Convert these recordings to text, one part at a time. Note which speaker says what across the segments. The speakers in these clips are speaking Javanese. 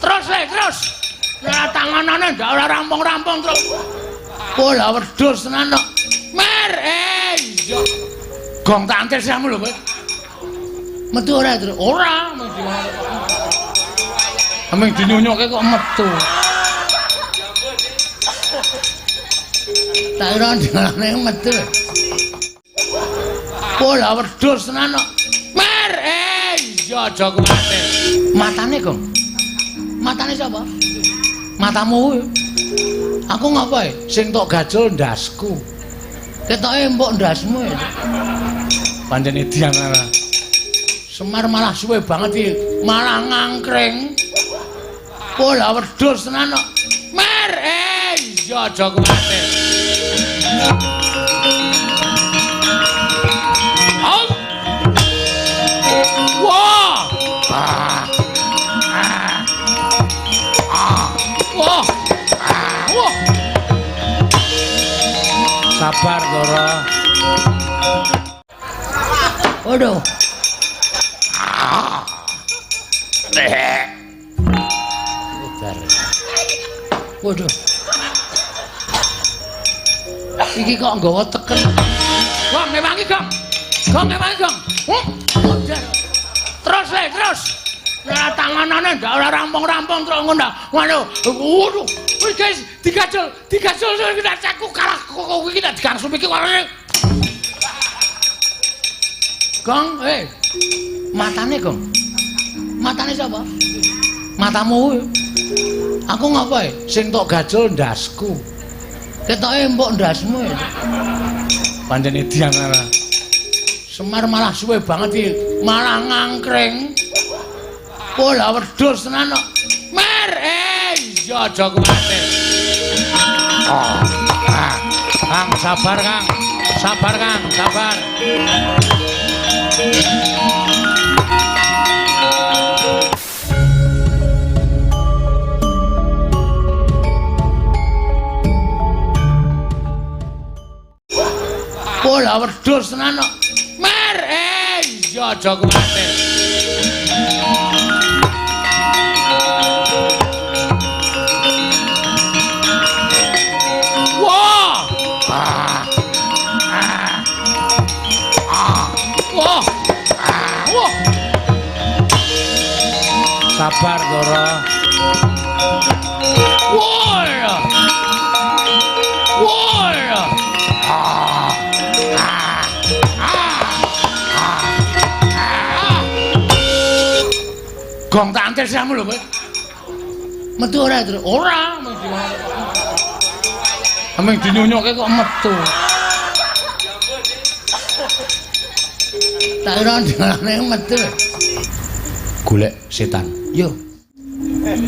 Speaker 1: Terus le, terus. Lah tanganane ndak ora rampung-rampung terus. Wah, wedhus tenan kok. Mer, iya. Gong tak antir siramu lho kowe. Metu ora, Tru? Ora, mung dinyunyuke kok metu. Tak kira dalane metu. Wah, wedhus tenan kok. Mer, iya aja kuwatir. Matane, Gong. Matane sapa? Matamu kuwi. Aku ngapa e? Sing tok gajul ndasku. Ketoke empuk ndasmu ya. Pancen edian ora. Semar malah suwe banget iki, malah ngangkring. Wah, wedhus tenan kok. Mer, iya aja kuwatir. Wah. Ah. Ah. Ah. Wah. Ah. Wah. Sabar, Ndara. Waduh. Ah. Waduh. Iki kok nggawa teken. Gong ngewangi, Gong. Gong ngewangi, Gong. Terus le, terus. Lah tanganane ndak ora rampung-rampung terus ngono. Ngono. Waduh. Wis guys, digajul, digajul iki aku kalah kok iki tak digangsum iki warane. Gong, Matane, Gong. Matane sapa? Matamu kuwi. Aku ngapa e? Sing tok gajul ndasku. Ketoke empuk ndasmu ya. Pancen edian ora. Semar malah suwe banget iki, malah ngangkring. Wah, wedhus tenan kok. Mer, iya aja kuwatir. Ah. Kang, sabar, Kang. Sabar, Kang, sabar. Wah, wedhus tenan kok. Mer, iya aja kuwatir. Wah. Ah. Ah. Ah. Wah. Ah. Wah. Sabar, Ndara. Wah. Wah. Ah. Ah. Ah. Ah. Gong tak antir siramu lho kowe. Metu ora, Tru? Ora, mung dinyunyuke kok metu. Tak kira dalane metu. Golek setan. Yo.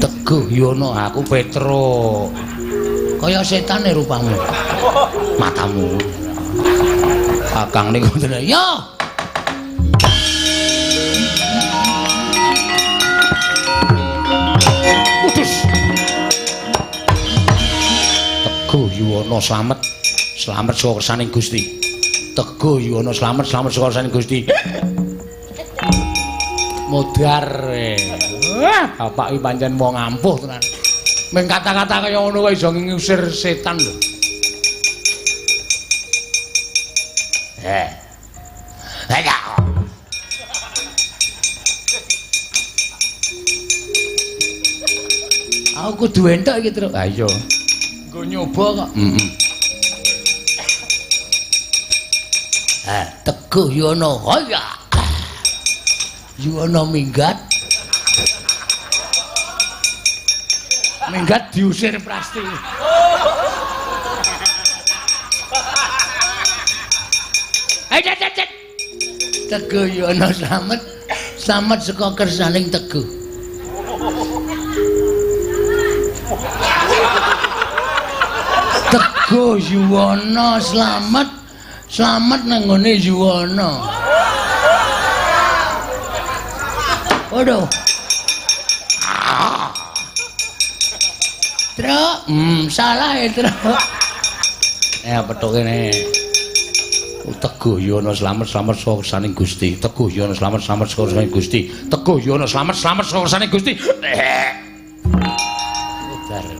Speaker 1: Teguh Yono aku Petro. Kaya setane rupamu. Matamu. Kakang niku ngoten. Yo. Putus. Teguh Yuwono slamet, slamet saka kersaning Gusti. Teguh Yuwono slamet, slamet saka kersaning Gusti. Modar. Wah, bapak iki pancen wong ampuh tenan. Ming kata-kata kaya ngono kok iso ngusir setan lho. Ayo. Aku kudu entuk iki, Truk. Ha iya. Nggo nyoba kok. Heeh. Teguh Yono. Hoya. Yuwono minggat. Minggat diusir Prasti. Cet. Teguh Yono slamet, slamet saka kersaning Teguh. Teguh Yuwono slamet, slamet nang nggone Yuwono. Waduh. Truk, salah ya, Truk. Petuk kene. Teguh Yono slamet, slamet saka kersaning Gusti. Teguh Yono slamet, slamet saka kersaning Gusti. Teguh Yono slamet, slamet saka kersaning Gusti. Sabar.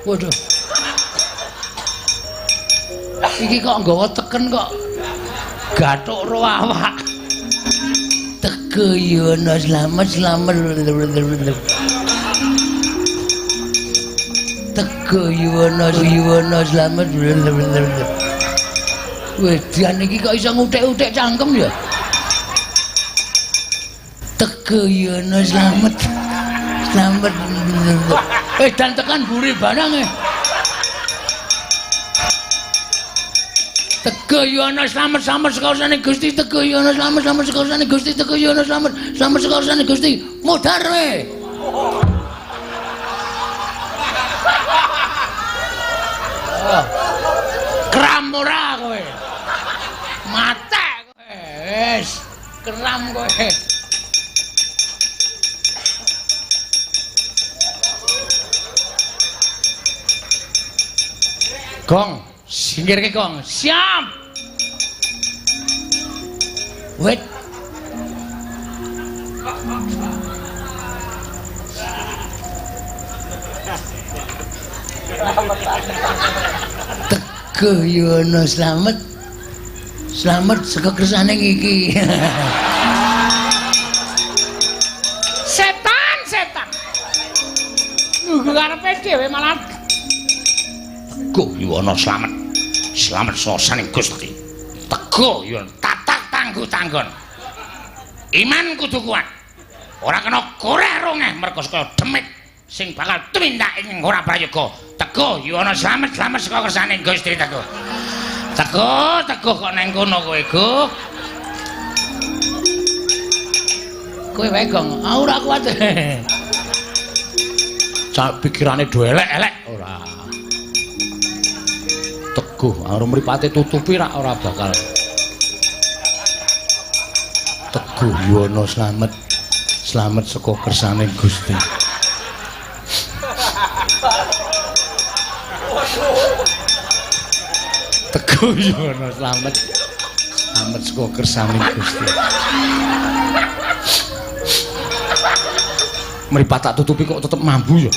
Speaker 1: Waduh. Iki kok nggawa teken kok gathuk ro awak. Teguh Yono slamet slamet. Teguh Yono Yono slamet. Wedan iki kok iso nguthik-uthik cangkem ya. Teguh Yono slamet. Slamet. Dan tekan buri barang eh. Teguh Yono slamet slamet sekarsane Gusti. Teguh Yono slamet slamet sekarsane Gusti. Teguh Yono slamet slamet sekarsane Gusti. Modar we. Oh. Kram ora kowe. Mate kowe. Wis, kram kowe. Gong, singkirke gong. Siap. Wait. Teguh Yono slamet. Slamet saka kersane iki. Setan, setan. Nunggu karepe dhewe malah Teguh Yono slamet. Slamet sasaning Gusti. Teguh Yono tatak tangguh tanggon. Iman kudu kuat. Ora kena koreh rongeh merga saka demit sing bakal tumindak ing ora prayoga. Teguh Yono slamet slamet saka kersane Gusti Teguh. Teguh, teguh kok nang kono kowe, Guh. Kowe wae, Gong. Ah ora kuat. Cak pikirane do elek-elek ora. Teguh, karo mripate tutupi rak ora bakal. Teguh Yono slamet. Slamet saka kersane Gusti. Teguh Yono slamet. Slamet saka kersane Gusti. Mripat tak tutupi kok tetep mambu ya.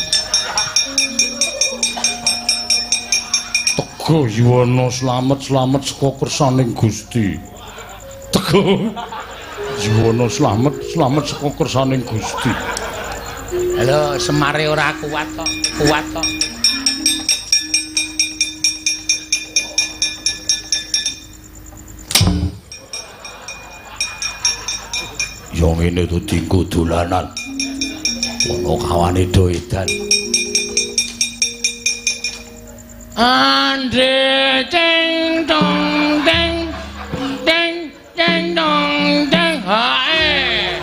Speaker 1: Teguh Yono slamet slamet saka kersane Gusti. Teguh Yono slamet slamet saka kersane Gusti. Halo, semare ora kuat kok, kuat kok. Ya ngene to dinggo dolanan. Ono kawane do edan. Andre ding dong ding ding ding dong ding hae.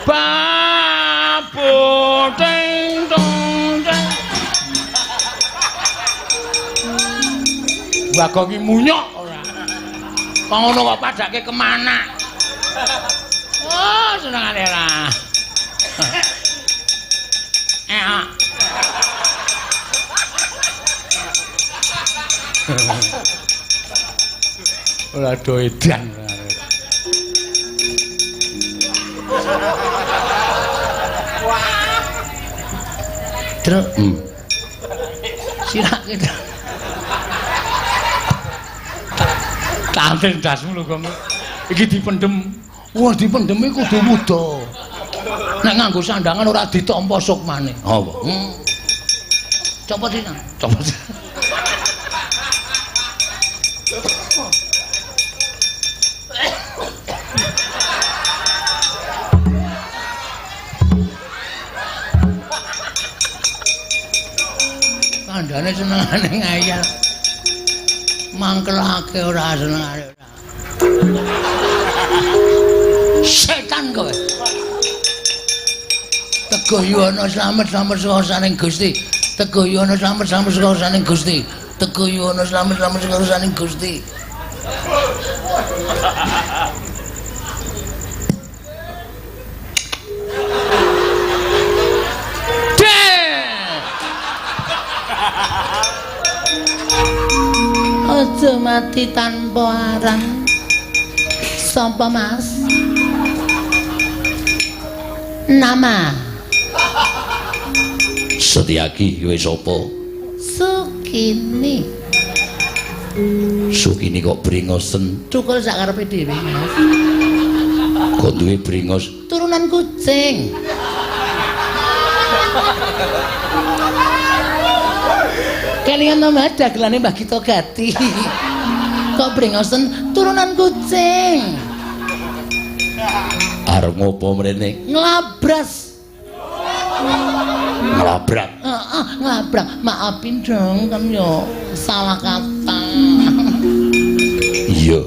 Speaker 1: Babu ding dong ding. Bagong iki munyuk ora. Kok ngono kok padake kemana? Oh, senengane lah. Ora do edan. Truk. Sirake. Tanten dasmu lho, Gong. Iki dipendhem. Wah, dipendhemi kudu wuda. Nek nganggo sandangan ora ditampa sukmane. Apa? Copot iki. Copot. Kandhane senengane ngayal. Mangkelake ora senengane ora. Setan kowe. Teguh Yono slamet slamet saka Gusti. Teguh Yono slamet slamet saka Gusti. Teguh Yono slamet slamet saka Gusti. Aja mati tanpa aran. Sapa, Mas? Nama.
Speaker 2: Setyaki kowe sapa?
Speaker 1: Sukini.
Speaker 2: Sukini kok bringosen?
Speaker 1: Cukul sak karepe dhewe, Mas.
Speaker 2: Kok duwe bringos?
Speaker 1: Turunan kucing. Kelingan to, Mas, dagelane Mbah Gito Gati. Kok bringosen turunan kucing.
Speaker 2: Arep ngopo mrene?
Speaker 1: Nglabras.
Speaker 2: Nglabrak.
Speaker 1: Heeh, nglabrak. Maafin dong kan yo salah kata.
Speaker 2: Iya.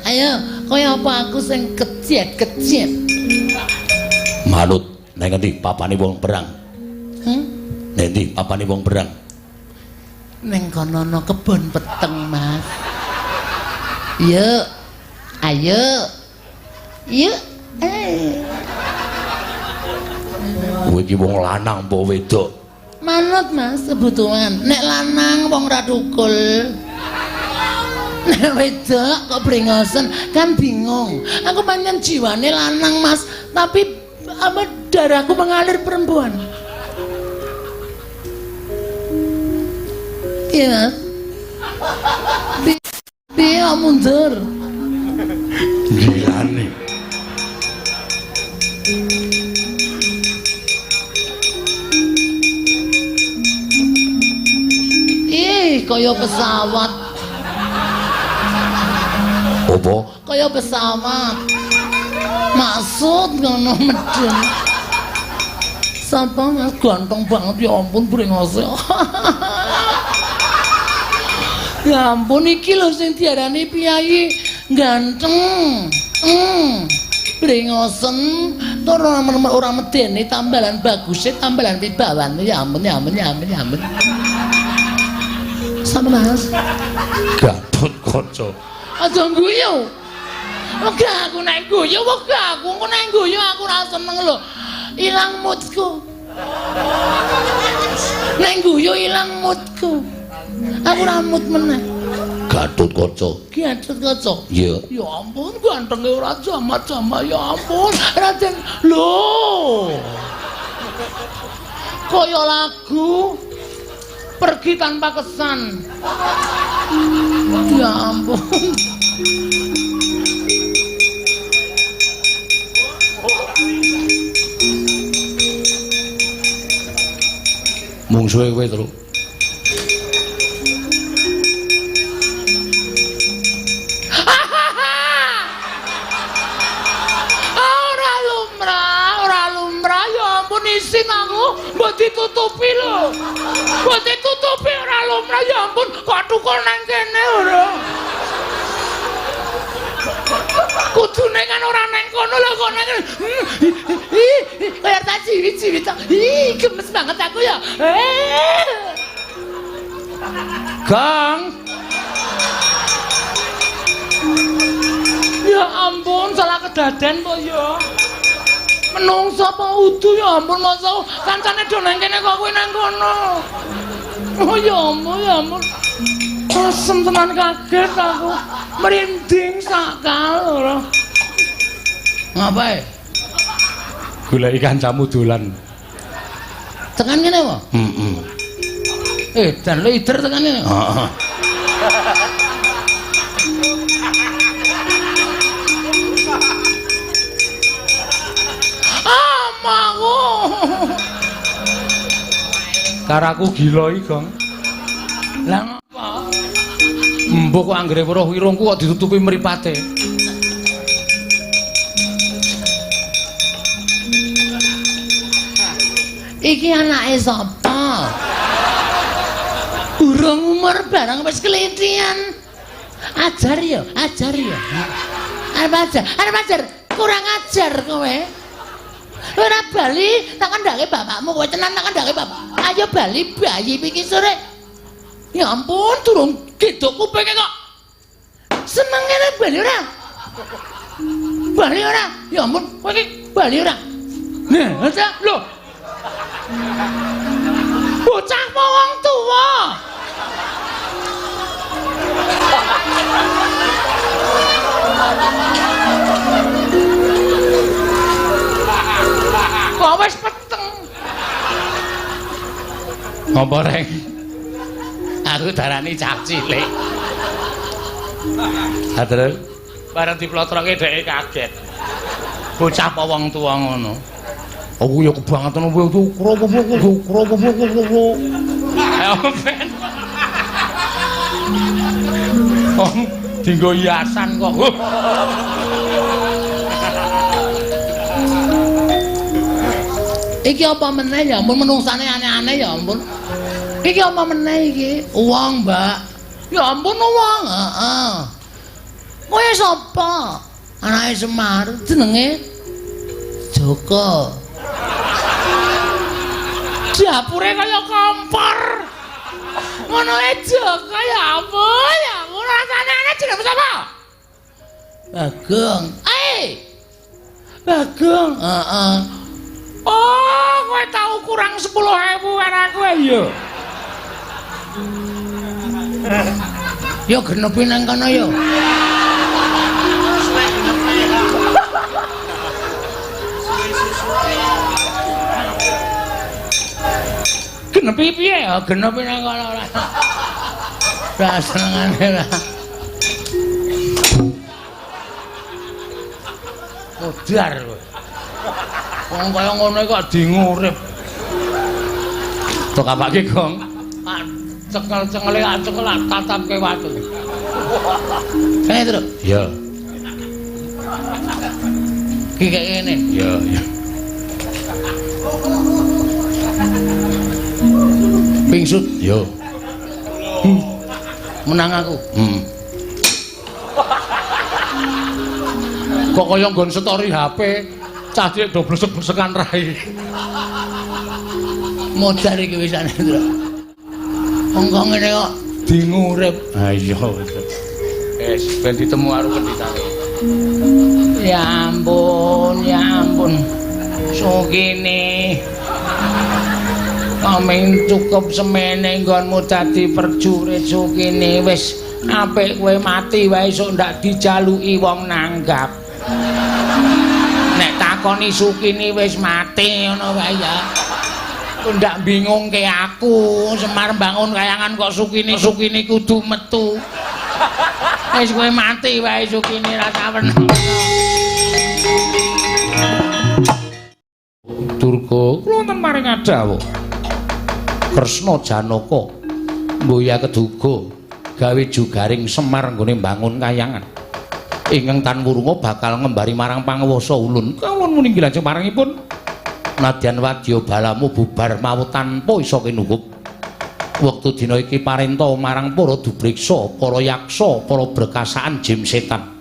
Speaker 1: Ayo, kaya apa aku sing kejet-kejet.
Speaker 2: Manut nang ngendi papane wong perang? Nang endi papane wong perang?
Speaker 1: Neng kono ana kebon peteng, Mas. Yuk. Ayo. Yuk.
Speaker 2: Kowe iki wong lanang apa wedok?
Speaker 1: Manut, Mas, kebutuhan. Nek lanang wong ra tukul. Nek wedok kok brengosen kan bingung. Aku pancen jiwane lanang, Mas, tapi apa darahku mengalir perempuan. Iya, Mas. Piye mundur?
Speaker 2: Gilane.
Speaker 1: Ih, kaya pesawat.
Speaker 2: Apa?
Speaker 1: Kaya pesawat. Maksud ngono medun. Sapa Mas ganteng banget ya ampun brengose. Ya ampun iki lho sing diarani piyayi ganteng. Brengosen tur ora medeni tambalan baguse tambalan wibawane ya ampun ya ampun ya ampun ya ampun. Sapa Mas?
Speaker 2: Gatot Kaca.
Speaker 1: Aja guyu. Wegah aku nek guyu, wegah aku engko nek guyu aku ora seneng lho. Ilang moodku. Nek guyu ilang moodku. Aku ora mood meneh.
Speaker 2: Gatot Kaca.
Speaker 1: Gatot Kaca.
Speaker 2: Iya.
Speaker 1: Ya ampun gantenge ora jamat-jamat ya ampun. Raden lho. Kaya lagu Pergi Tanpa Kesan. Ya ampun.
Speaker 2: Mungsuhe kowe, Truk.
Speaker 1: Ora lumrah, ya ampun isin aku, mbok ditutupi lho. Mbok ditutupi ora lumrah, ya ampun, kok tukul nang kene ora. Kudune kan ora nang kono lho kok nang. Kaya tak ciwit-ciwit tok. Ih, gemes banget aku ya.
Speaker 2: Kang.
Speaker 1: Ya ampun, salah kedaden po ya. Menungso apa udu ya ampun masa kancane do nang kene kok kowe nang kono. Oh ya ampun, ya ampun. Asem tenan kaget aku. Merinding sakal ora. Ngapae?
Speaker 2: Goleki kancamu dolan.
Speaker 1: Tekan kene apa?
Speaker 2: Heeh.
Speaker 1: Dan lo ider tekan kene.
Speaker 2: Heeh.
Speaker 1: Amaku.
Speaker 2: Karaku gila iki, Gong.
Speaker 1: Lah ngapa?
Speaker 2: Mbok kok anggere weruh irungku kok ditutupi mripate.
Speaker 1: Iki anake sapa? Burung umur barang wis kelitian. Ajar ya, ajar ya. Arep ajar, arep ajar. Kurang ajar kowe. Ora bali tak kandhake bapakmu kowe tenan tak kandhake bapak. Ayo bali bayi iki sore. Ya ampun, durung gedhok kupinge kok. Senengene bali ora? Bali ora? Ya ampun, kowe iki bali ora? Nah, aja lho. Bocah apa wong tuwa? Wis peteng. Ngopo reng? Aku darani cah cilik. Ha terus bareng diplotroke dheke kaget. Bocah apa wong tuwa ngono? Aku ya kebangetan kropo. Ayo ben. Oh, dinggo hiasan kok. Iki apa meneh ya ampun menungsane aneh-aneh ya ampun. Iki apa meneh iki? Wong, Mbak. Ya ampun wong, heeh. Kowe sapa? Anake Semar, jenenge Joko. Dapure kaya kompor. Ngono e Joko ya ampun, ya ampun rasane aneh jenenge sapa? Bagong. Eh. Bagong, heeh. Oh, kowe tau kurang 10.000 karo aku ya. Yo genepi nang kono yo. Genepi piye ya? Genepi nang kono ora. Ora senengane lah. Modar kowe. Wong kaya ngono kok dingurip. Tok apake, Gong? Cekel-cekele cekel tatapke watu. Kene, Truk.
Speaker 2: Iya.
Speaker 1: Ki kaya ngene.
Speaker 2: Iya, iya.
Speaker 1: Pingsut.
Speaker 2: Yo.
Speaker 1: Menang aku.
Speaker 2: Kok kaya nggon story HP, cah cilik do blesek-blesekan rai.
Speaker 1: Modar iki wisane, Truk. Wong kok ngene kok dingurip.
Speaker 2: Ha iya.
Speaker 1: Wis ben ditemu karo pendhitane. Ya ampun, ya ampun. Sukini. Kaming cukup semene nggonmu dadi perjurit Sukini wis apik kowe mati wae esuk ndak dijaluki wong nanggap. Nek takoni Sukini wis mati ngono wae ya. Ndak bingungke aku, Semar bangun kayangan kok Sukini Sukini kudu metu. Wis kowe mati wae Sukini rasa weneng.
Speaker 2: Durga kula wonten maring adawuh. Kresna Janaka mboya keduga gawe jugaring Semar nggone mbangun kayangan. Ingkang tan wurunga bakal ngembari marang panguwasa Ulun. Kawula muni lajeng marangipun nadyan wadya balamu bubar mawut tanpa isa kinukup. Wektu dina iki parenta marang para dubriksa, para yaksa, para brekasaan jim setan.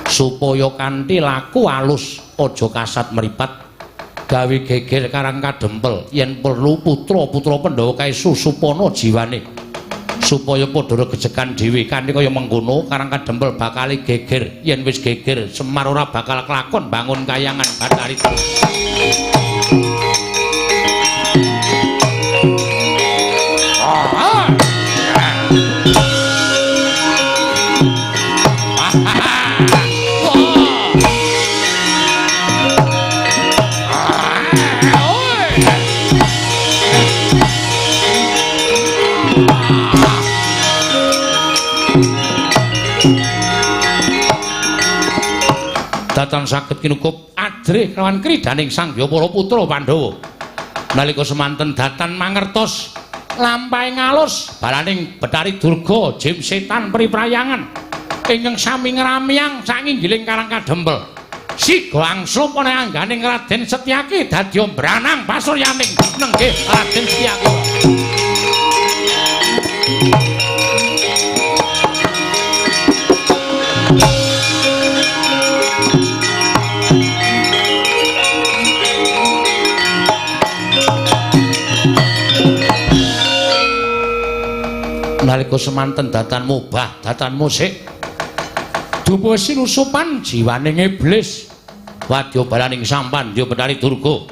Speaker 2: Supaya kanthi laku alus aja kasat mripat, gawe geger karang kadempel yen perlu putra-putra Pandhawa kae susupana jiwane. Supaya padha regejekan dhewe kanthi kaya mengkono karang kadempel bakal geger. Yen wis geger Semar ora bakal kelakon bangun kayangan Bathari. Datan saged kinukup adrih kelawan kridaning Sang Hyang para putra Pandhawa. Nalika semanten datan mangertos lampahe ngalus balaning Bathari Durga jim setan priprayangan ingkang sami ngramyang sanginggiling karang kadempel. Siga angslup ana angganing Raden Setyaki dadi mbranang pasuryaning nenggih Raden Setyaki. Nalika semanten datan mubah, datan musik dupa sinusupan jiwaning iblis wadya balaning sampan ya Bathari Durga.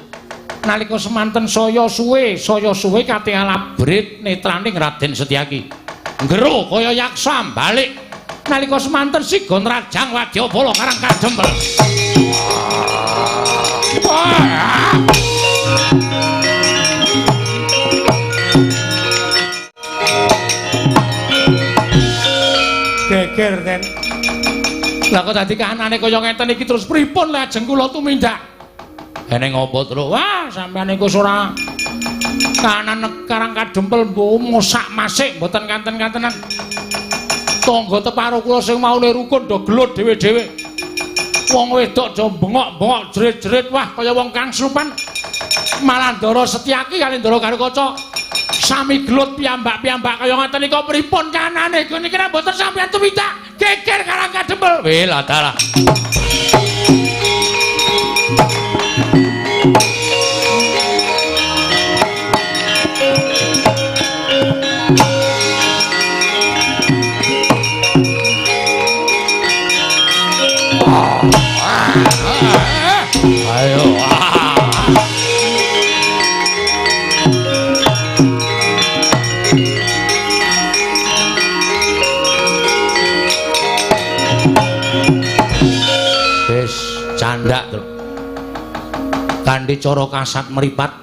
Speaker 2: Nalika semanten saya suwe katingal abrit netraning Raden Setyaki nggero kaya yaksa balik. Nalika semanten siga nrajang wadya bala karang kadempel. Wah! geger, Den.
Speaker 1: Lah kok dadi kahanane kaya ngeten iki terus pripun lajeng kula tumindak? Eneng apa, Truk? Wah, sampeyan iku ora kahanan Karang Kadempel mosak masik mboten kanten-kantenan. Tangga teparo kula sing maune rukun do gelut dhewe-dhewe. Wong wedok do bengok-bengok jerit-jerit, wah kaya wong kang slupan. Malah Ndara Setyaki kali Ndara Garukaca sami gelut piyambak-piyambak kaya ngaten nika pripun kanane niki nek mboten sampeyan tumindak geger Karang Kadempel. Weh lah dalah. Ayo. Wis candak to. Kanthi cara kasat mripat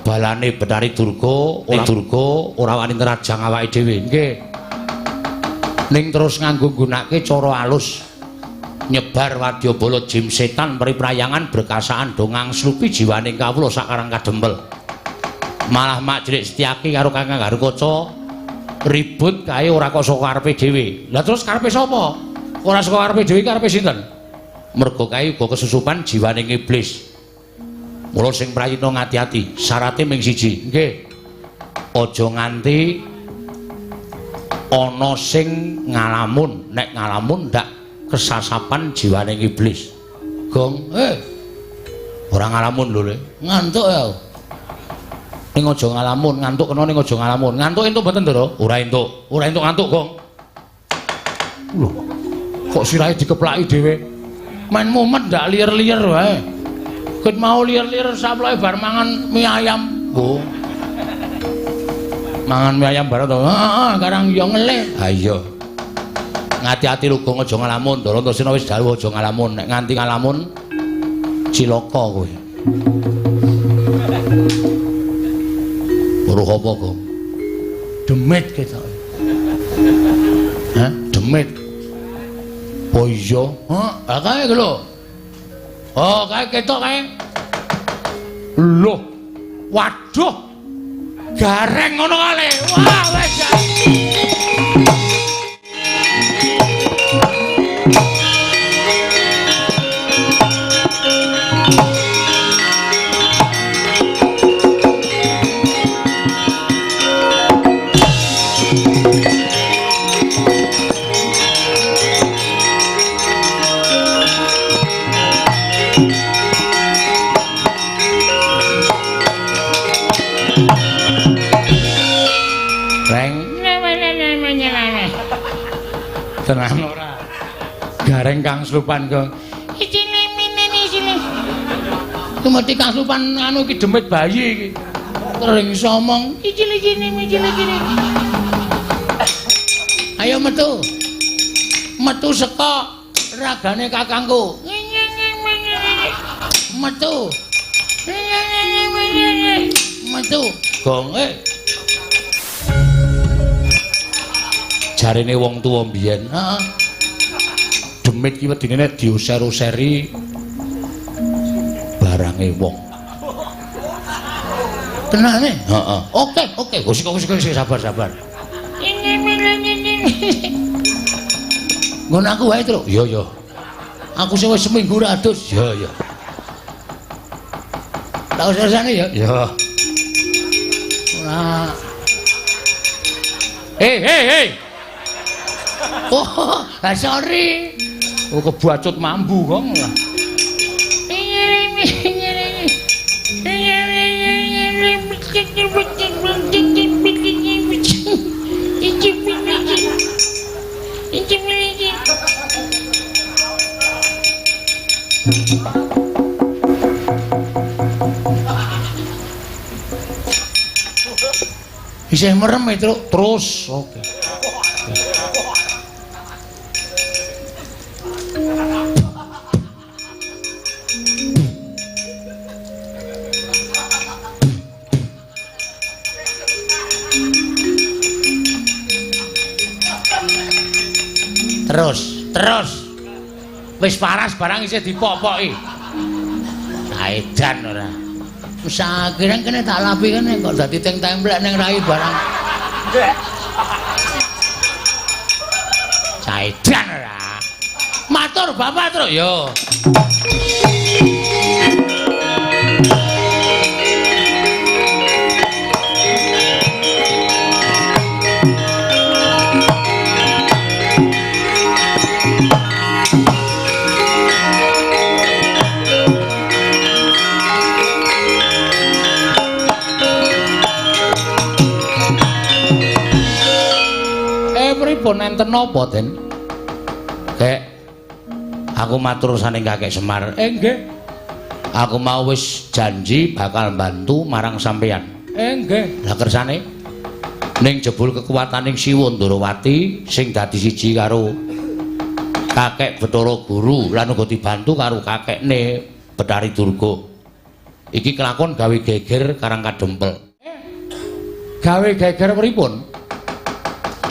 Speaker 1: balane Betari Durga, ora wani nrajang awake dhewe. Nggih. Ning terus nganggo nggunakake cara alus. Nyebar wadyabala jim setan priprayangan berkasaan do ngangslupi jiwaning kawula sak Karang Kadempel. Malah Mak Cilik Setyaki karo Kakang Garukaca ribut kae ora kok saka karepe dhewe. Lah terus karepe sapa? Ora saka karepe dhewe karepe sinten? Mergo kae uga kesusupan jiwaning iblis. Mula sing prayitna ngati-ati, syarate ming siji. Nggih. Aja nganti ana sing ngalamun, nek ngalamun ndak kesasapan jiwaning iblis. Gong, ora ngalamun lho, Le. Ngantuk ya. Ning aja ngalamun, ngantuk kena ning aja ngalamun. Ngantuk entuk mboten, Ndara? Ora entuk. Ora entuk ngantuk, Gong. Lho, kok sirahe dikeplaki dhewe? Main mumet ndak liyer-liyer wae. Ket mau liyer-liyer saploke bar mangan mie ayam. Oh. Mangan mie ayam bareng to. Heeh, karang yo ngelih. Ha iya. Ngati-ati lho Gong, aja ngalamun. Ndara Antasena wis dawuh aja ngalamun. Nek nganti ngalamun cilaka kowe. Weruh apa, Gong? Demit ketoke. Hah? Demit. Oh iya. Hah, kae lho. Oh, kae ketok kae. Loh. Waduh. Gareng ngono kale. Wah, wis. Tenang ora. Gareng kang slupan, Gong. Isine minene isine. Tumati kang slupan anu iki demit bayi iki. Sering iso omong icile cine micile cine. Ayo metu. Metu saka ragane kakangku. Metu. Metu. Gong, Jarene wong tuwa mbiyen, heeh. Demit ki wedine nek diuser-useri barange wong. Tenane? Heeh. Oke, oke. Wis wis sabar-sabar. Nggon aku wae, Truk. Iya, iya. Aku sing wis seminggu ra adus. Iya, iya. Tak usah-usahane ya. Iya. Ora. Hei, hei, hei. Oh, sorry. Oh, kebacut mambu kok. Isih merem itu terus. Oke. Terus, terus. Wis paras barang isih dipopoki. Saedan ora. Wis akhire kene tak lapi kene kok dadi teng templek ning rai barang. Saedan ora. Matur Bapak terus yo. Pripun enten napa, Den? Kek, aku matur saning Kakek Semar. Nggih. Aku mau wis janji bakal bantu marang sampeyan. Nggih. Lah kersane ning jebul kekuataning Siwa Ndorowati sing dadi siji karo Kakek Bathara Guru lan uga dibantu karo kakekne Bathari Durga. Iki kelakon gawe geger Karang Kadempel. Gawe geger pripun?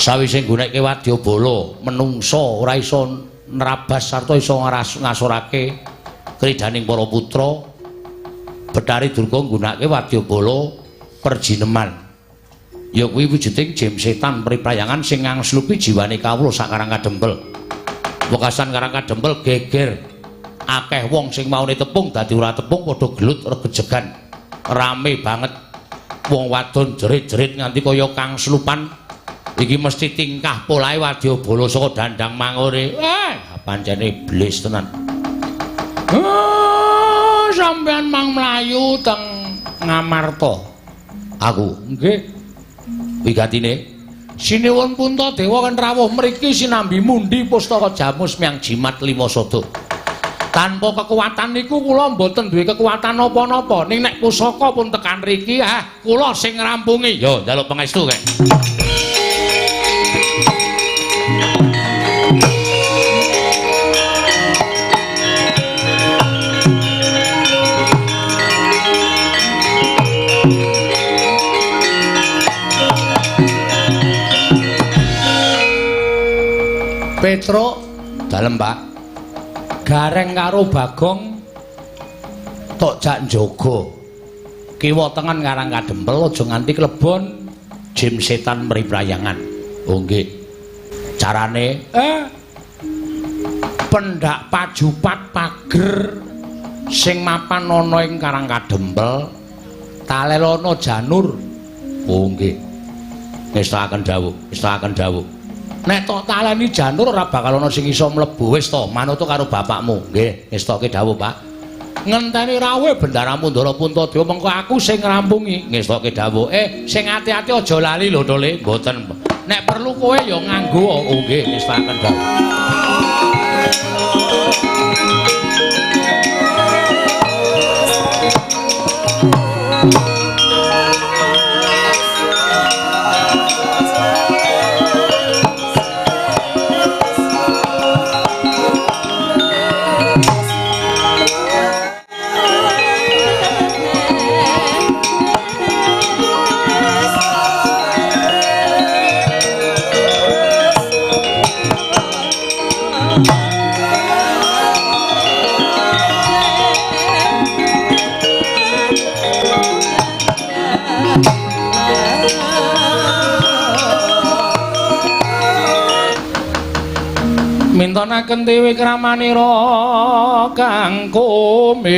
Speaker 1: Sawise nggunakake wadyabala menungsa ora iso nerabas sarta iso ngasorake kridaning para putra. Bathari Durga nggunakake wadyabala perjineman, ya kuwi wujuding jim setan priprayangan sing ngangslupi jiwane kawula sak Karang Kadempel. Wekasan Karang Kadempel geger, akeh wong sing maune tepung dadi ora tepung, padha gelut regejegan, rame banget. Wong wadon jerit-jerit nganti kaya kangslupan. Iki mesti tingkah polahe wadyabala saka dandang mangure. Pancene iblis tenan. Sampeyan mang mlayu teng Ngamarta. Aku nggih. Wigatine sinuwun Puntadewa kan rawuh mriki sinambi mundi pustaka jamus miang jimat lima sada. Tanpa kekuatan niku kula mboten duwe kekuatan napa-napa. Ning nek pusaka pun tekan riki, kula sing ngrampungi. Yo njaluk pangestu kek. Petruk dalem Pak. Gareng karo Bagong tok jak njaga. Kiwa tengen Karang Kadempel aja nganti klebon jim setan mriprayangan. Oh nggih. Carane pendak pajupat pager sing mapan ana ing Karang Kadempel talelono janur. Oh nggih. Ngestakaken dawuh, ngestakaken dawuh. Nek tok taleni janur ora bakal ana sing iso mlebu. Wis to, manut karo bapakmu. Nggih, ngestoke dawuh, Pak. Ngenteni rawuhe Bendaramu Ndara Puntadewa mengko aku sing ngrampungi. Ngestoke dawuh. Sing ati-ati aja lali lho, Tole. Mboten. Nek perlu kowe ya nganggo. Oh nggih, ngestakaken dawuh. Mintonaken dewi kramanira kang kumitir.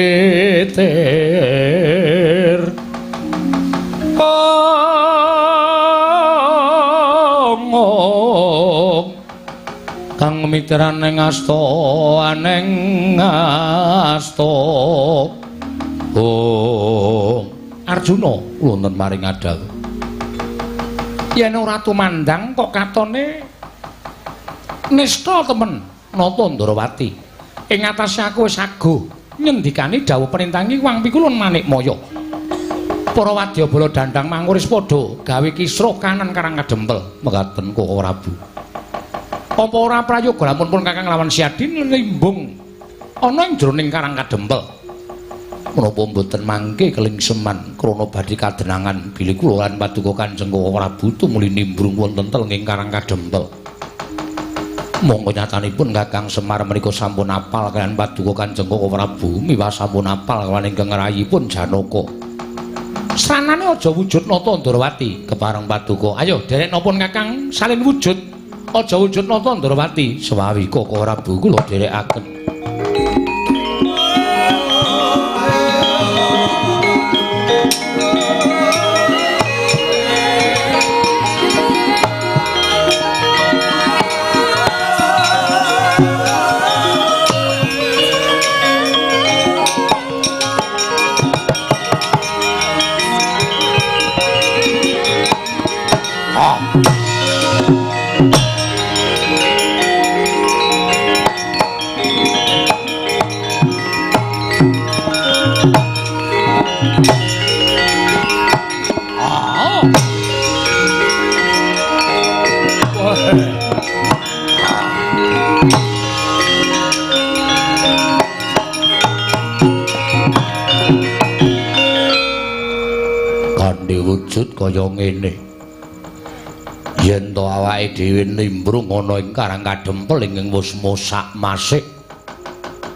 Speaker 1: Ong kang miteran ing asta aneng asta. Oh Arjuna wonten maring adawuh. Yen ora tumandang kok katone nista temen nata Ndorowati. Ing atase aku wis aguh nyendikani dawuh perintangi wang pikulun Manikmaya. Para wadyabala dandang mangur wis padha gawe kisruh kanan Karang Kadempel. Mekaten Koko Prabu. Apa ora prayoga lamun pun Kakang lawan Siadi limbung ana ing jroning Karang Kadempel. Menapa mboten mangke kelingseman krana badhe kadenangan bilih kula lan paduka Kanjeng Koko Prabu tumuli nimbrung wonten telenging Karang Kadempel.
Speaker 2: Monggo nyatanipun Kakang Semar menika sampun apal kaliyan paduka Kanjeng Koko Prabu, miwah sampun apal kaliyan ingkang rayipun Janaka. Sranane aja wujud nata Ndrawati kepareng paduka. Ayo dereknapun Kakang salin wujud. Aja wujud nata Ndrawati. Sewawi Koko Prabu kula dherekaken. Wujud kaya ngene. Yen to awake dhewe nimbrung ana ing Karang Kadempel ingkang wis mosak masik.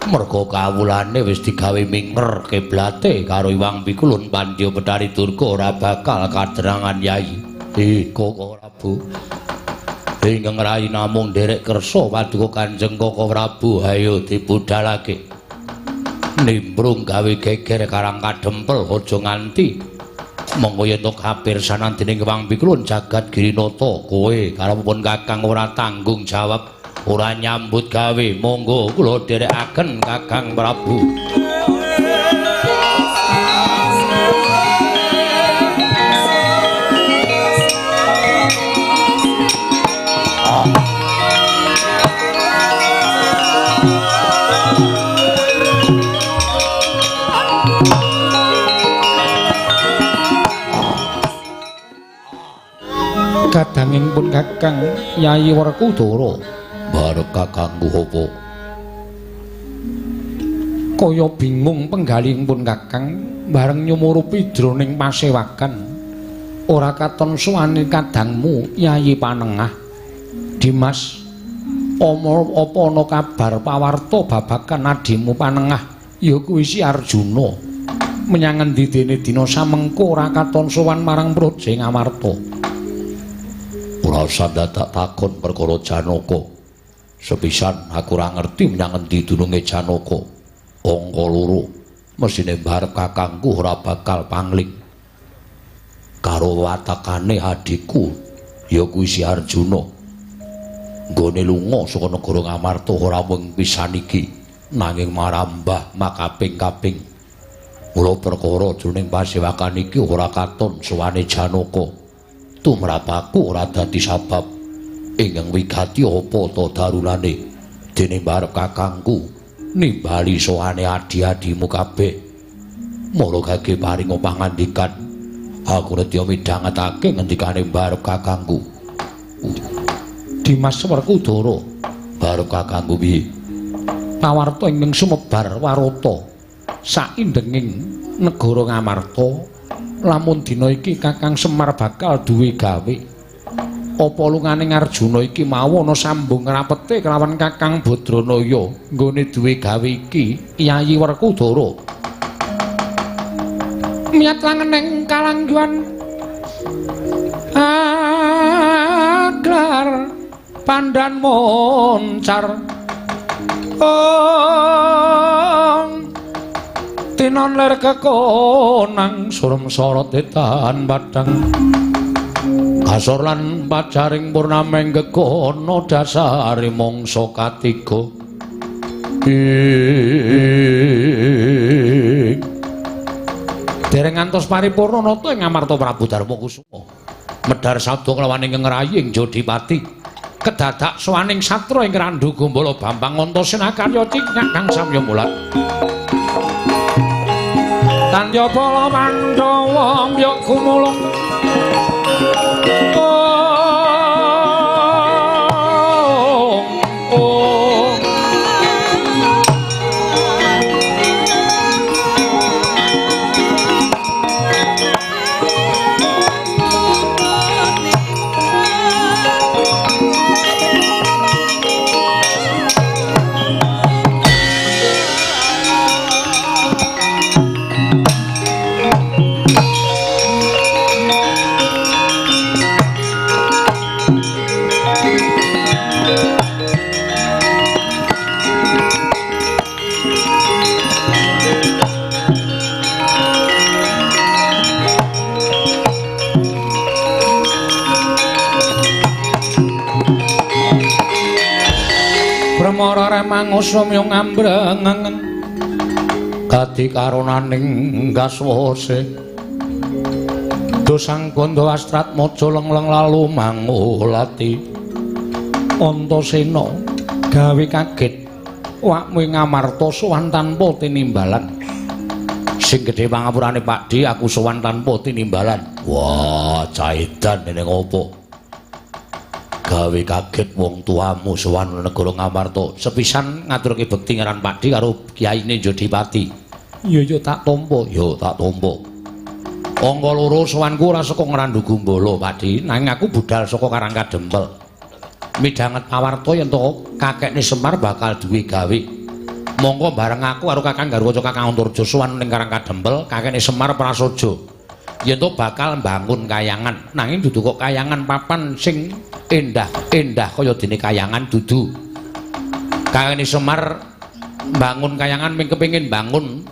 Speaker 2: Merga kawulane wis digawe minger kiblate karo Iwang Pikulun Pandya Bethari Durga ora bakal kadrangan Yai. Koko Prabu. Ingkang rayi namung nderek kersa paduka Kanjeng Koko Prabu, ayo dibudalake. Nimbrung gawe geger Karang Kadempel aja nganti monggo yen to kapirsanan dening Iwang Pikulun jagat Girinata kowe karepipun Kakang ora tanggung jawab ora nyambut gawe monggo kula dherekaken Kakang Prabu. Kadanging pun Kakang Yayi Werkudara bareng kakangku apa kaya bingung penggalihipun pun Kakang bareng nyumurupi jroning pasewakan ora katon suwane kadangmu Yayi Panengah. Dimas, apa ana kabar pawarta babagan adimu Panengah ya kuwi si Arjuna menyang endi dene dina samengko ora katon sowan marang Praja Ngamarta. Ora usah dadak takon perkara Janaka. Sepisan aku ora ngerti menyang endi dununge Janaka. Angka loro, mesine mbarep kakangku ora bakal pangling. Karo watakane adhiku ya kuwi si Arjuna. Nggone lunga saka negara Ngamarta ora mung pisan iki, nanging marambah makaping-kaping. Mula perkara jroning pasewakan iki ora katon sowane Janaka. Tumrapaku ora dadi sabab ingkang wigati apa ta darulane dene mbarep kakangku nimbali sowane adi-adimu kabeh. Mula gage paringa pangandikan aku nedya midhangetake ngendikane mbarep kakangku. Dimas Werkudara barep kakangku piye? Pawarta ingkang sumebar warata saindenging negara Ngamarta lamun dina iki Kakang Semar bakal duwe gawe. Apa lungane Arjuna iki mau ana sambung rapete kelawan Kakang Badranaya nggone duwe gawe iki Yayi Werkudara. Miyat langeneng kalangguan aglar pandan moncar ong tinon ler kekonang surem sorot etan padang kasor lan pajaring purnameng gegono dasare mangsa katiga. Dereng ngantos paripurna nata ing Ngamarta Prabu Darma Kusuma medhar sabda kelawan ingkang rayi ing Jodipati kedadak sowaning satra ing Randhu Gombala Bambang Antasena karya cingak kang samya mulat. Tandya bala Pandhawa mbya gumulung ong ong. Bremara remangusum yung ngambreng kadi karonaning gaswase dosang gondo astratmaja lengleng lalu mangulati Antasena gawe kaget wakmu ing Ngamarta sowan tanpa tinimbalan. Sing gedhe pangapurane Pakdhe, aku sowan tanpa tinimbalan. Wah, caidan dene ngopo? Gawe kaget wong tuamu sowan negara Ngamarta. Sepisan ngaturke bekti ngaran Pakdhe karo kiyaine Jodipati. Iya ya tak tampa, ya tak tampa. Angka loro sowanku ora saka Ngrandu Gumbala, Pakdhe, nanging aku budal saka Karang Kadempel. Midhanget pawarta yen to kakekne Semar bakal duwe gawe. Monggo bareng aku karo Kakang Garwaca Kakang Antarja sowan ning Karang Kadempel, kakekne Semar prasaja. Yen to bakal mbangun kayangan, nanging dudu kok kayangan papan sing endah-endah kaya dene kayangan dudu. Kakekne Semar mbangun kayangan ming kepengin bangun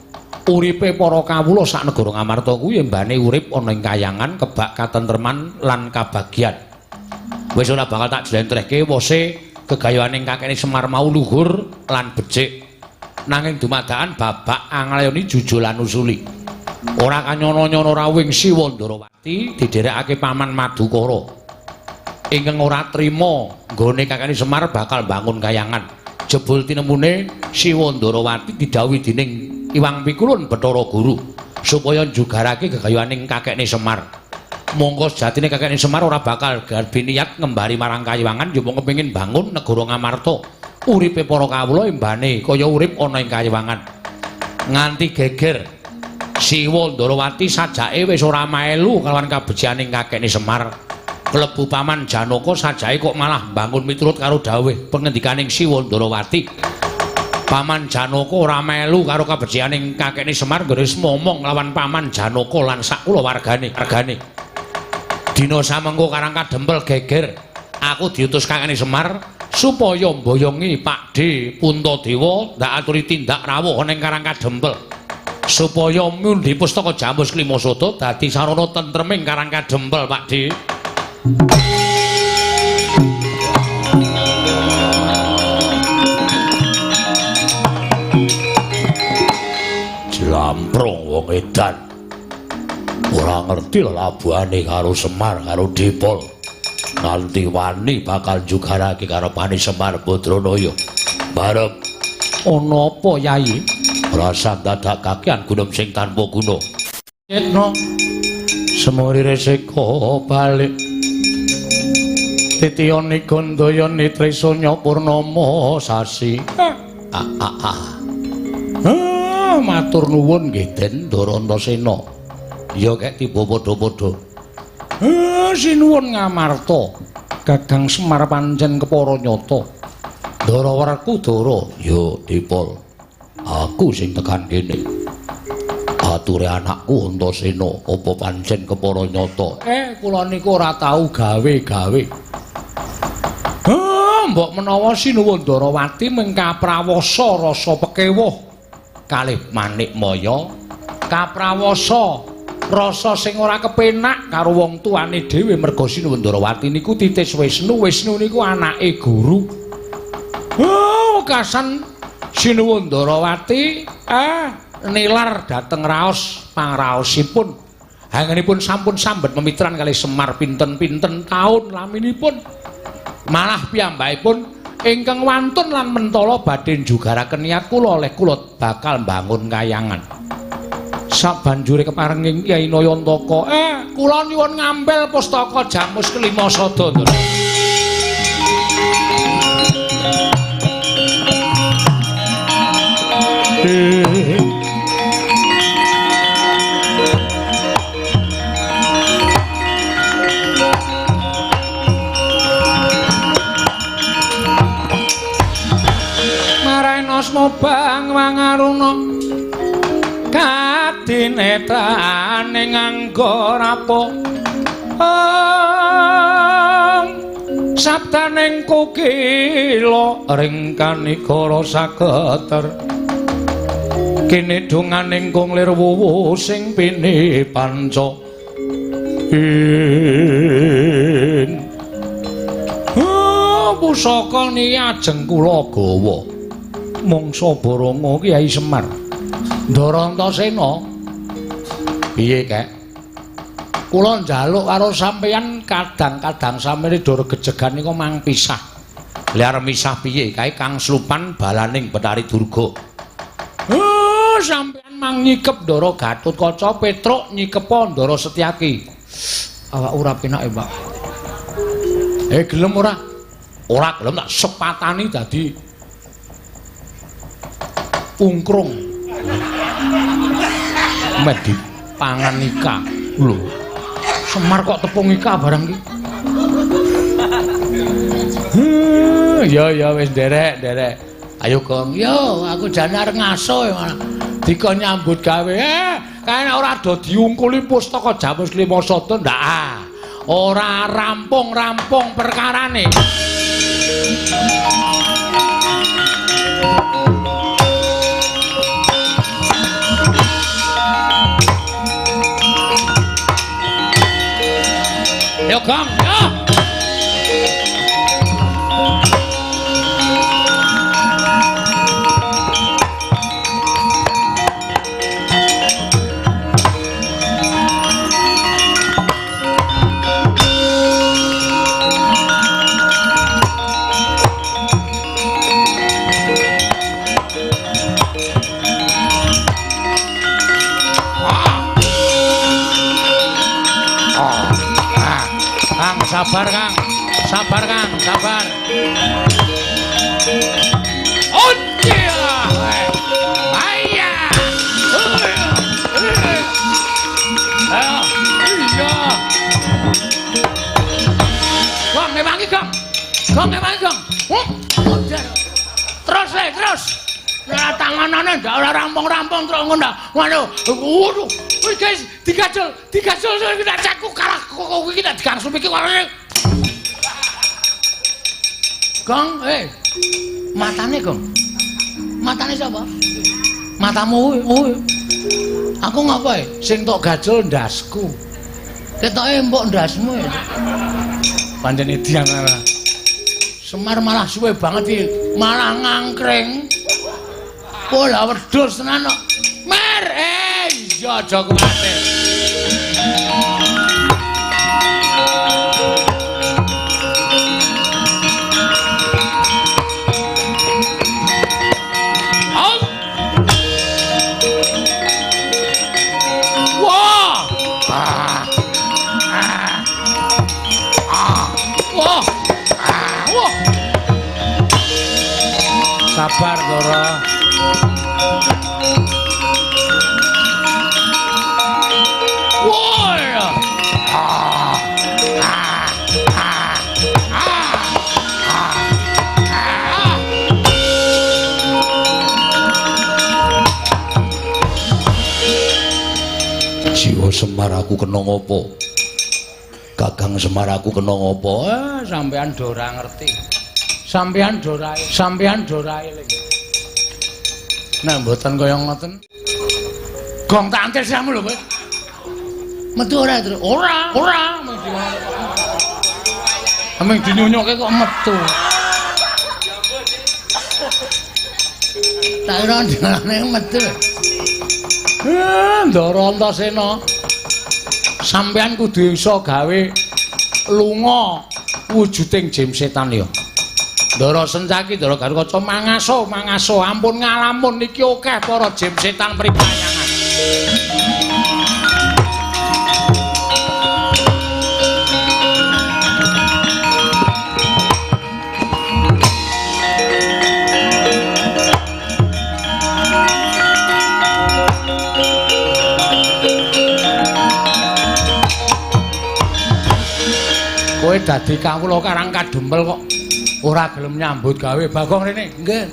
Speaker 2: uripe para kawula sak negara Ngamarta kuwi mbane urip ana ing kayangan kebak katentreman lan kabagyan. Wis ora bakal tak jlentrehke wose gegayuhaning kakekne Semar mau luhur lan becik. Nanging dumadakan babak anglayoni jujul lan usuli. Ora kanyono-nyono rawuhing Siwa Ndarawati didherekake Paman Madukara. Ingkang ora trima nggone kakekne Semar bakal bangun kayangan. Jebul tinemune Siwa Ndarawati didhawuhi dening Iwang Pikulun Bathara Guru supaya njugarake gegayuhaning kakekne Semar. Monggo sejatine kakekne Semar ora bakal garbi niat ngembari marang kayiwangan, yo mung kepengin bangun negara Ngamarta. Uripe para kawula embane kaya urip ana ing kayiwangan. Nganti geger Siwa Ndarawati sajake wis ora melu kalawan kabecikaning kakekne Semar. Klebu Paman Janaka sajake kok malah bangun miturut karo dawuh pengendikaning Siwa Ndarawati. Paman Janaka ora melu karo kabecikaning kakekne Semar, nggone momong lawan Paman Janaka lan sak kulawargane. Dina samengko Karang Kadempel geger, aku diutus kakekne Semar supaya mboyongi Pakdhe Puntadewa ndak aturi tindak rawuh ning Karang Kadempel supaya mundi pustaka Jamus Klimasada dadi sarana tentreming Karang Kadempel, Pakdhe. Jlamprong wong edan. Ora ngerti lelabuhane karo Semar karo Dipol. Nganti wani bakal jugarake karepane Semar Badranaya. Barep ana apa, Yai? Rasa dadak kakean gunung sing tanpa guna. Yetno semuri resiko balik. Titiyane Gandayane Trisanya Purnama sasi. Matur nuwun nggih Den Ndara Antasena. Ya kek tiba padha-padha. Sinuwun Ngamarta. Gagang Semar pancen kepara nyata. Ndara Werkudara, ya Dipol. Aku sing tekan kene. Ature anakku Antasena apa pancen kepara nyata? Kula niku ora tau gawe-gawe. Mbok menawa Sinuwun Ndarawati mung kaprawasa rasa pekewuh kalih Manik Maya, kaprawasa rasa sing ora kepenak karo wong tuane dhewe merga Sinuwun Ndarawati niku titis Wisnu, Wisnu niku anake guru. Wekasan Sinuwun Ndarawati nilar dhateng raos pangraosipun. Hangenipun sampun sambet memitran kalih Semar pinten-pinten taun laminipun. Malah piyambakipun ingkang wantun lan mentala badhe njugaraken niat kula oleh kula bakal mbangun kayangan. Sabanjure keparenging Kyai Nayantaka, kula nyuwun ngampil pustaka Jamus Klimasada. Marainosmo bang wangaruna kadinetrane nganggo rapo. Sabdaning kokila ring kanikara saketer. Kene donganing kung lir wuwu sing pini panca. Pusaka niki ajeng kula gawa. Mangsa Baranga Kyai Semar. Ndara Antasena. Piye, Kek? Kula njaluk karo sampeyan kadang-kadang samene dor gejegan nika mang pisah. Lah arep misah piye? Kae Kang Slupan balaning Bathari Durga. Sampeyan mang nyikep Ndara Gatotkaca Petruk nyikepa Ndara Setyaki. Awak ora penake, Pak. Gelem ora? Ora gelem tak sepatani dadi ungkrung. Meh dipangan ika. Lho. Semar kok tepung ika barang iki. Ya ya wis nderek, nderek. Ayo Gong, yo aku jane arep ngaso malah dikon nyambut gawe. Kae nek ora do diungkuli pustaka Jamus Lima Sada ndak ah. Ora rampung-rampung perkarane. Yo Gong, yo. Sabar Kang, sabar Kang, sabar. Ayah. Iya. Gong ngewangi Gong. Gong ngewangi Gong. Terus le, terus. Lah tanganane ndak ora rampung-rampung terus ngono. Waduh. Waduh. Wih guys, digajol, digajol iki tak caku kalah kok iki tak digangsum iki. Gong, matane Gong. Matane sapa? Matamu kuwi. Aku ngapa e? Sing tok gajol ndasku. Ketoke empuk ndasmu ya. Pancen edian ora. Semar malah suwe banget iki, malah ngangkring. Pola wedhus tenan kok. Mer, iya aja kuwatir. Wah. Wah. Wah. Sabar, Ndara. Jiwa Semar aku kena ngopo? Kakang Semar aku kena ngopo? Sampean do ora ngerti. Sampean do ora, sampean do ora eling. Nek mboten kaya ngoten. Gong tak antil siramu lho kowe. Metu ora, Tru? Ora, ora. Ameng dinyunyuke kok metu. Tak kira dalane metu. Ndara Antasena. Sampeyan kudu iso gawe lunga wujuding jim setan ya. Ndara Sencaki, Ndara Garukaca mangaso, mangaso, ampun ngalamun iki akeh para jim setan pripayangan. Kowe dadi kawula karang kadempel kok ora gelem nyambut gawe. Bagong rene. Nggih.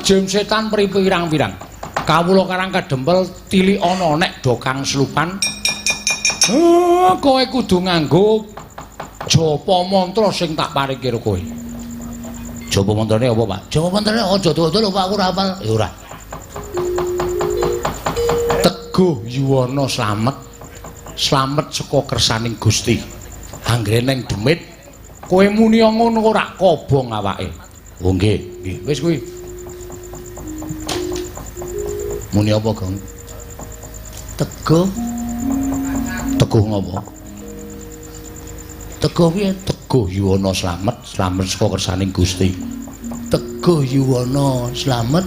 Speaker 2: Jim setan pirang-pirang. Kawula karang kadempel tilik ana nek do Kang Slupan. Kowe kudu nganggo Japa mantra sing tak paringke karo kowe. Japa mantrane apa, Pak?
Speaker 1: Japa mantrane aja dawa-dawa lho, Pak, aku ora hafal.
Speaker 2: Ya ora. Teguh Yuwana slamet. Slamet saka kersaning Gusti. Anggere neng demit kowe muni ngono ora kobong awake. Oh nggih, nggih. Wis kuwi.
Speaker 1: Muni apa, Gong? Teguh.
Speaker 2: Teguh ngopo?
Speaker 1: Teguh piye?
Speaker 2: Teguh Yuwana slamet, slamet saka kersaning Gusti.
Speaker 1: Teguh Yuwana slamet,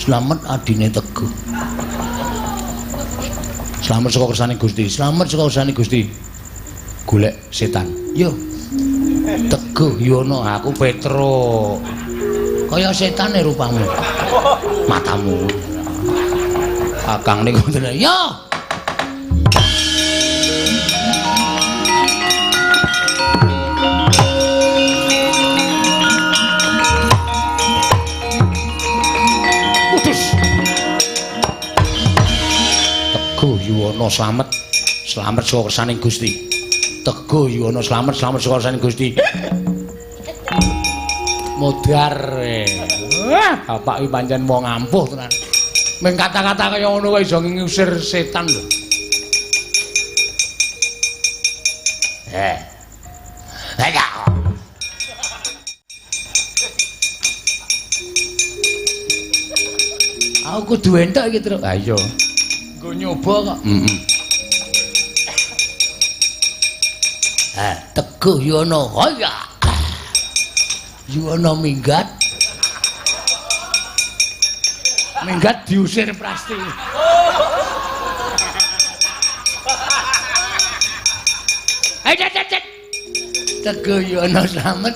Speaker 1: slamet adine Teguh.
Speaker 2: Slamet saka kersaning Gusti,
Speaker 1: slamet saka kersaning Gusti.
Speaker 2: Golek setan.
Speaker 1: Yo.
Speaker 2: Teguh Yuwana, aku Petro.
Speaker 1: Kaya setane rupamu.
Speaker 2: Matamu. Akang niku
Speaker 1: ngoten. Yo.
Speaker 2: Putus. Teguh Yuwana slamet, slamet saka kersaning Gusti. Teguh Yuwana slamet, slamet saka kersaning Gusti.
Speaker 1: Modar. Wah, bapak iki pancen wong ampuh tenan.
Speaker 2: Ming kata-kata kaya ngono kok iso ngusir setan lho.
Speaker 1: Aku kudu entuk iki, Truk.
Speaker 2: Ha iya.
Speaker 1: Nggo nyoba kok.
Speaker 2: Heeh.
Speaker 1: Teguh Yuwana. Hoya. Yuwana minggat.
Speaker 2: Minggat diusir Prasti.
Speaker 1: Ayo, Teguh Yuwana slamet,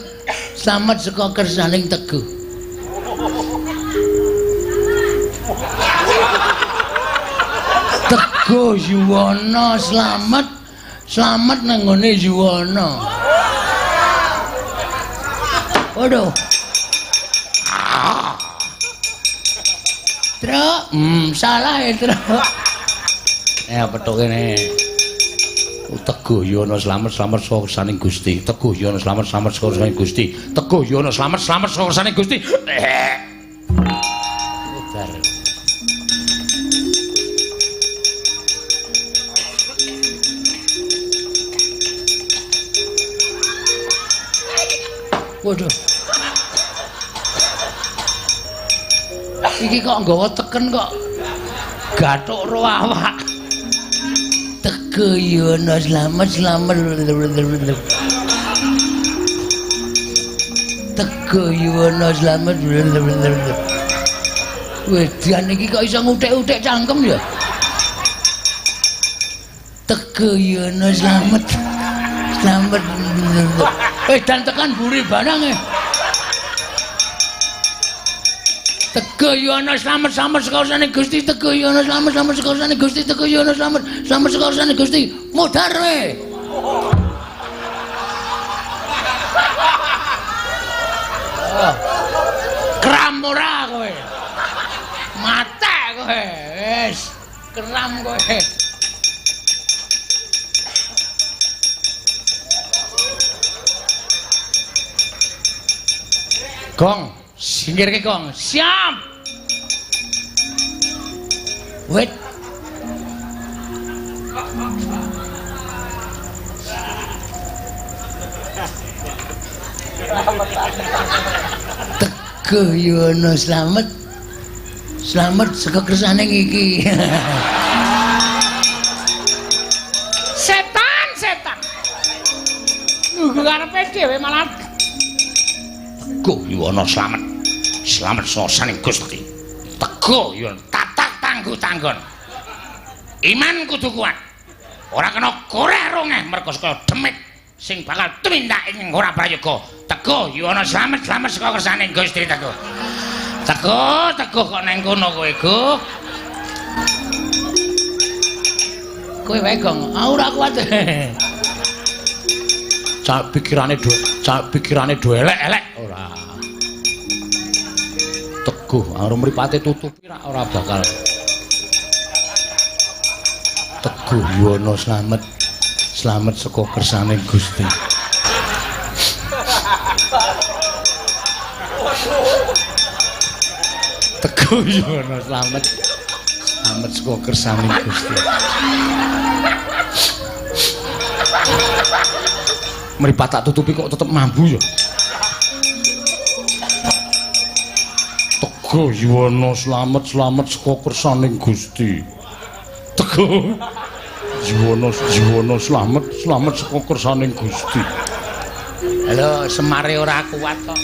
Speaker 1: slamet saka kersaning Teguh. Teguh Yuwana slamet, slamet nang nggone Yuwana. Waduh. Truk, salah ya, Truk.
Speaker 2: Petuk kene. Teguh Yuwana slamet, slamet saka kersaning Gusti. Teguh Yuwana slamet, slamet saka kersaning Gusti. Teguh Yuwana slamet, slamet saka kersaning Gusti.
Speaker 1: Modar. Waduh. Iki kok nggawa teken kok gathuk ro awak. Teguh Yuwana slamet, slamet. Teguh Yuwana slamet. Wedan iki kok iso nguthik-uthik cangkem ya. Teguh Yuwana slamet, slamet. Wedan tekan buri barang e. Teguh Yuwana slamet, slamet saka kersane Gusti. Teguh Yuwana slamet, slamet saka kersane Gusti. Teguh Yuwana slamet, slamet saka kersane Gusti. Modar we.
Speaker 2: Kram ora kowe. Mate kowe. Wis, kram kowe. Gong, singkirke gong. Siap.
Speaker 1: Wit. Teguh Yuwana slamet, slamet saka kersane iki.
Speaker 2: Setan, setan. Nunggu karepe dhewe malah. Teguh Yuwana slamet, slamet saka kersaning Gusti. Teguh Yuwana tatak tangguh tanggon. Iman kudu kuat. Ora kena koreh rongeh merga saka demit sing bakal tumindak ing ora prayoga. Teguh Yuwana slamet, slamet saka kersaning Gusti. Teguh. Teguh, teguh kok nang kono kowe, Guh.
Speaker 1: Kowe wae, Gong. Aku ora kuat.
Speaker 2: Cak pikirane do elek-elek ora. Teguh karo mripate tutupi rak ora bakal.
Speaker 1: Teguh Yuwana slamet, slamet saka kersane Gusti. Teguh Yuwana slamet. Slamet saka kersaning Gusti. Mripat tak tutupi kok tetep mambu ya. Teguh Yuwana slamet slamet saka kersaning Gusti. Teguh Yuwana Yuwana slamet slamet saka kersaning Gusti. Halo, Semare ora kuat kok.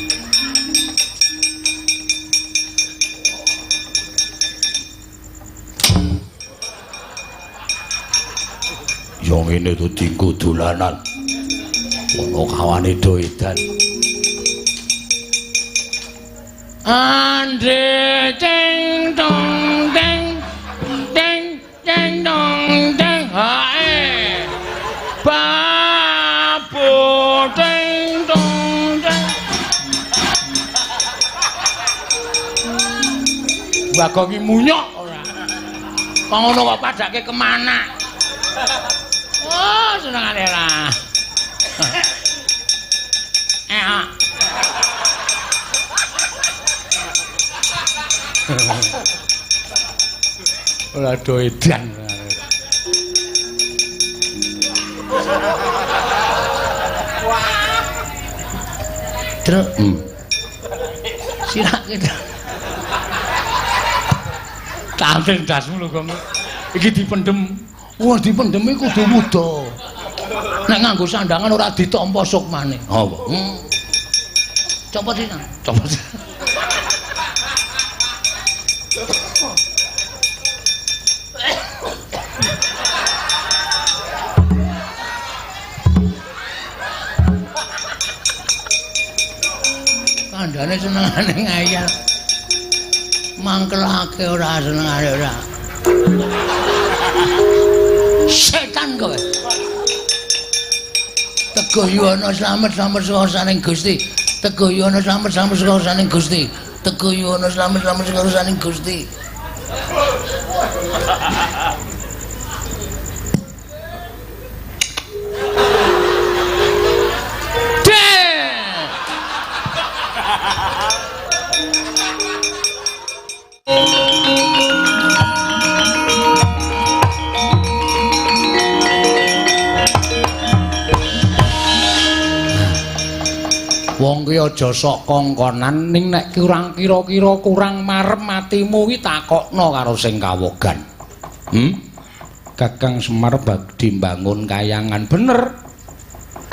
Speaker 1: Ya ngene to dinggo dolanan. Ana kawane do edan. Andre ceng dong deng deng deng dong deng hae. Babu deng dong deng. Bagong ki munyok ora. Kok ngono kok padake kemana? Oh, senengane lah. Ora do edan. Truk. Sirake. Tampil ndasmu lho, Gong. Iki dipendhem. Wah, dipendhem iku kudu wuda. Nek nganggo sandangan ora ditampa sukmane. Apa? Copot sih, copot. Kandhane senengane ngayal. Mangkelake ora senengane ora. Setan kowe. Teguh Yuwana slamet slamet saka saning Gusti. Teguh Yuwana slamet slamet saka saning Gusti. Teguh Yuwana slamet slamet saka saning Gusti. Wong ki aja sok kongkonan ning nek kurang kira-kira kurang marem atimu ki takokno karo sing kawogan. Kakang Semar badhe mbangun kayangan bener.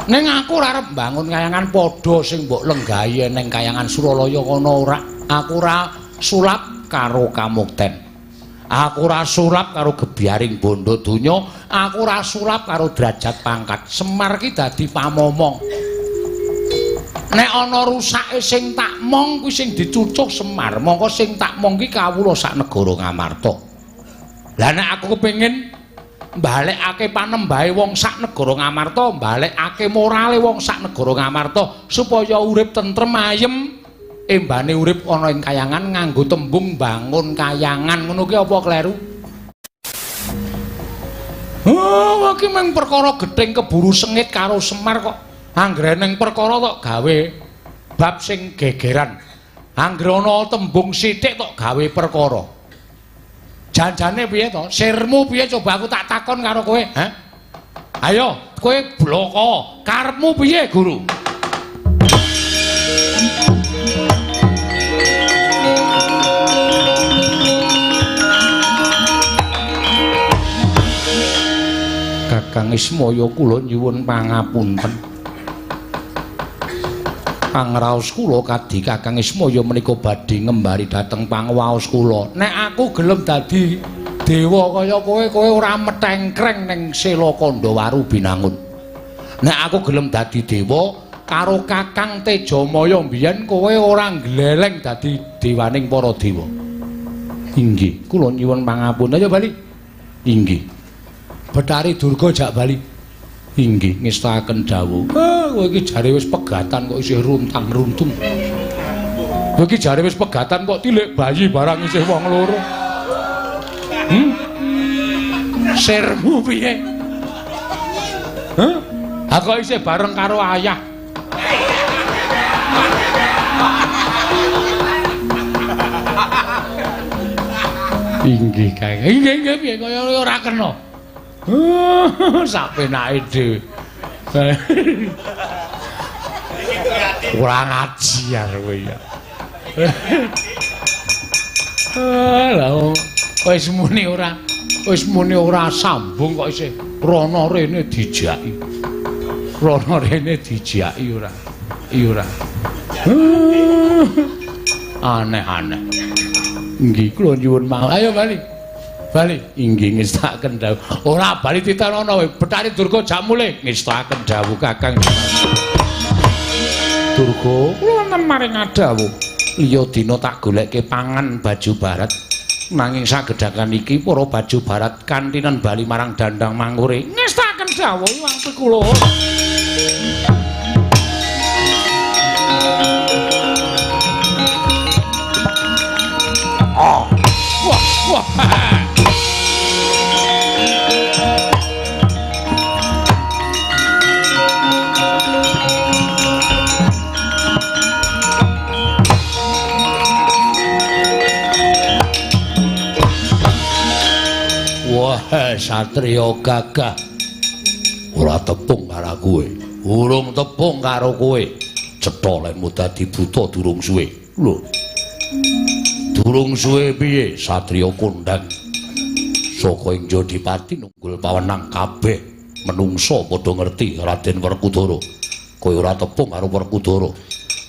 Speaker 1: Ning aku ora arep mbangun kayangan padha sing mbok lenggahi ning kayangan Suralaya kono ora. Aku ora sulap karo kamukten. Aku ora sulap karo gebyaring bondo donya, aku ora sulap karo derajat pangkat. Semar ki dadi pamomong. Nek ana rusake sing tak mong kuwi sing dicucuh Semar, mongko sing tak mong ki kawula sak negara Ngamarta. Lah nek aku kepengin mbalekake panembahe wong sak negara Ngamarta, mbalekake morale wong sak negara Ngamarta supaya urip tentrem ayem, embane urip ana ing kayangan nganggo tembung bangun kayangan ngono ki apa kleru? Oh, iki mung perkara gething keburu sengit karo Semar kok. Anggere ning perkara tok gawe bab sing gegeran. Anggere ana tembung sithik tok gawe perkara. Janjane piye to? Sirmu piye coba aku tak takon karo kowe, ha? Ayo, kowe bloko. Karepmu piye, Guru? Kakang Ismaya kula nyuwun pangapunten. Pangraos kula kadhi Kakang Ismaya menika badhe ngembari dhateng pangwaos kula. Nek aku gelem dadi dewa kaya kowe, kowe ora metengkreng ning Sela Kandhawaru Binangun. Nek aku gelem dadi dewa karo Kakang Tejamaya mbiyen kowe ora ngleleng dadi dewaning para dewa. Inggih, kula nyuwun pangapunten. Ayo bali. Inggih. Bathari Durga jak bali. Inggih, ngestakaken dawuh. Kowe iki jare wis pegatan kok isih runtang-runtung. Kowe iki jare wis pegatan kok tilik bayi barang isih wong loro. Sirmu piye? Hah? Ha kok isih bareng karo ayah. Inggih, Kang. Inggih, inggih piye kaya ora kena. Sak penake dhewe. Ora ngaji kowe ya. Lah wis muni ora, wis muni ora sambung kok isih rono rene dijaki. Rono rene dijaki ora. Iya ora. Aneh-aneh. Inggih kula nyuwun mawon. Ayo bali. Bali. Inggih ngestakaken dawuh. Ora bali titenono kowe. Bathari Durga jak mulih. Ngestakaken dawuh Kakang. Durga, kula wonten maring dawuh. Liya dina tak golekke pangan baju barat. Nanging sagedhakan iki para baju barat kantinen bali marang dandang mangkure. Ngestakaken dawuh wangsul kula. Oh. Wah, wah. Wah, satriya gagah. Ora tepung karo kowe. Urung tepung karo kowe. Cetha lemu dadi buta durung suwe. Lho. Durung suwe piye satriya kondang saka ing Jodipati nunggul pawenang kabeh menungsa padha ngerti Raden Werkudara. Kowe ora tepung karo Werkudara.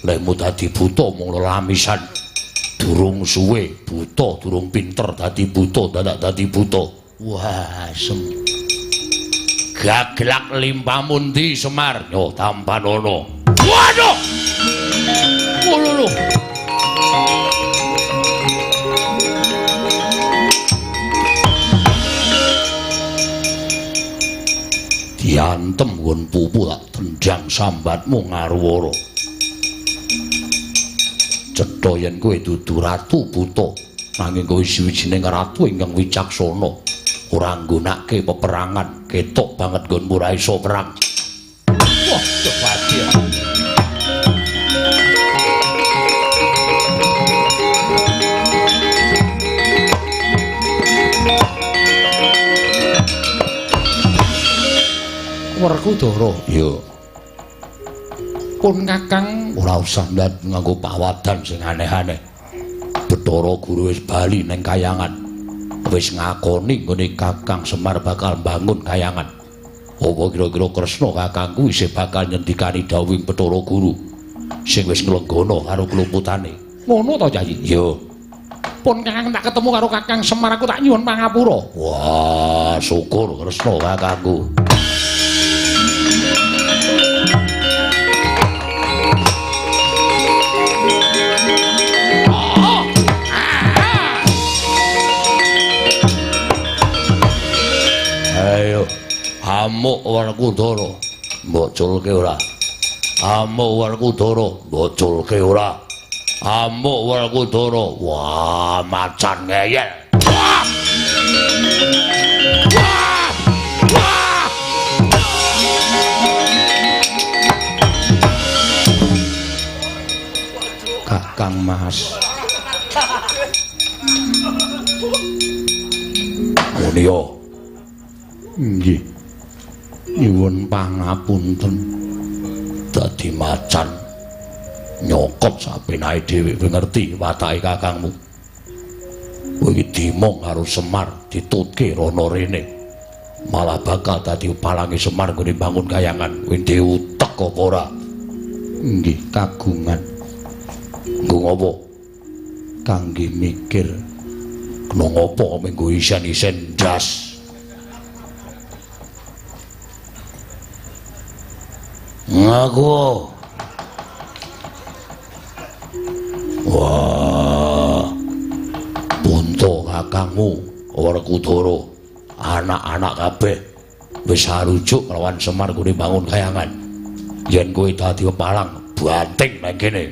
Speaker 1: Lemu dadi buta mung lelamisan. Durung suwe buta, durung pinter dadi buta, dadak dadi buta. Wah, sem. Gaglak limpamu ndi Semar? Yo tampanono. Waduh. Lho. Diantem nggon pupu tak tendang sambatmu ngaruwara. Cetha yen kowe dudu ratu buta, nanging kowe siwijining ratu ingkang wicaksana. Ora nggunakake peperangan, ketok banget nggonmu ora iso perang. Wah, kepati. Werkudara, iya. Pun Kakang ora usah ndat nganggo pawadan sing aneh-aneh. Bathara Guru wis bali ning kayangan. Wis ngakoni nggone Kakang Semar bakal mbangun kayangan. Apa kira-kira Kresna kakangku isih bakal nyendikani dawuhing Bathara Guru sing wis nglenggana karo kluputane. Ngono to, Yayi? Iya. Pun Kakang tak ketemu karo Kakang Semar aku tak nyuwun pangapura. Wah, syukur Kresna kakangku. Ayo, amuk Werkudara, mbok culke ora? Amuk Werkudara, mbok culke ora? Amuk Werkudara, wah macan ngeyel. Wah! Wah! Wah! Kakang Mas. Munio. Nggih. Nyuwun pangapunten. Dadi macan nyokot sapenake dhewe kowe ngerti watake kakangmu. Kowe iki dimong karo Semar ditutke rono rene. Malah bakal dadi palange Semar nggone bangun kayangan. Kowe ndek utek apa ora? Nggih, kagungan. Nggo ngopo? Kangge mikir. Kena ngopo menggo isen-isen ndas. Ngaku. Wah. Bunto kakangmu Werkudara, anak-anak kabeh wis arujuk lawan Semar nggone bangun kayangan. Yen kowe dadi pepalang, banting nang kene.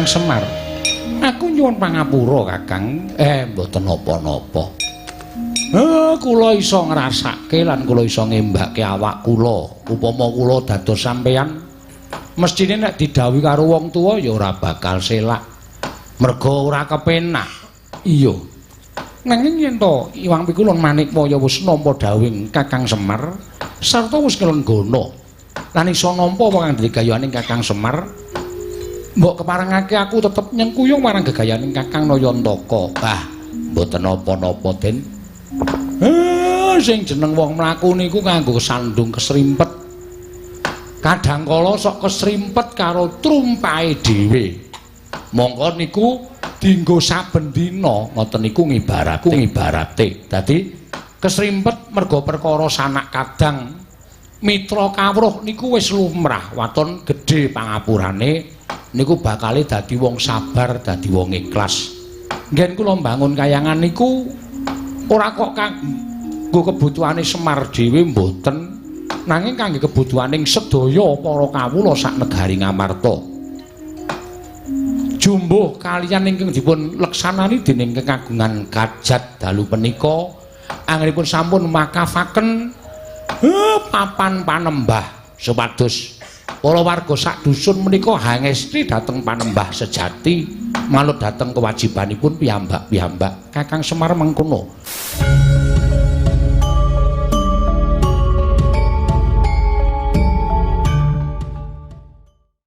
Speaker 2: Kakang Semar. Aku nyuwun pangapura, Kakang. Mboten napa-napa. Kula iso ngrasake lan kula iso ngembake awak kula. Upama kula dados sampeyan, mestine nek didhawuhi karo wong tuwa ya ora bakal selak. Merga ora kepenak. Iya. Nanging yen to Iwang Pikulun Manikmaya wis nampa dhawuhing Kakang Semar sarta wis nglenggana lan iso nampa apa kang digayaning Kakang Semar, mbok keparengake aku tetep nyengkuyung marang gegayaning Kakang Nayantaka. Bah, mboten napa-napa, Den. Sing jeneng wong mlaku niku kanggo sandung kesrimpet. Kadang kala sok kesrimpet karo trumpahe dhewe. Mongko niku dinggo saben dina, ngoten niku ngibarate. Dadi kesrimpet merga perkara sanak kadang mitra kawruh niku wis lumrah, waton gedhe pangapurane niku bakale dadi wong sabar, dadi wong ikhlas. Nggen kula mbangun kayangan niku ora kok kanggo kebutuhane Semar dhewe mboten, nanging kangge kebutuhaning sedaya para kawula sak negari Ngamarta. Jumbuh kaliyan ingkang dipun leksanani dening kekagungan kajat dalu punika anggenipun sampun makafaken papan panembah supados para warga sak dusun menika hangesti dhateng panembah sejati manut dhateng kewajibanipun piyambak-piyambak. Kakang Semar mengkono.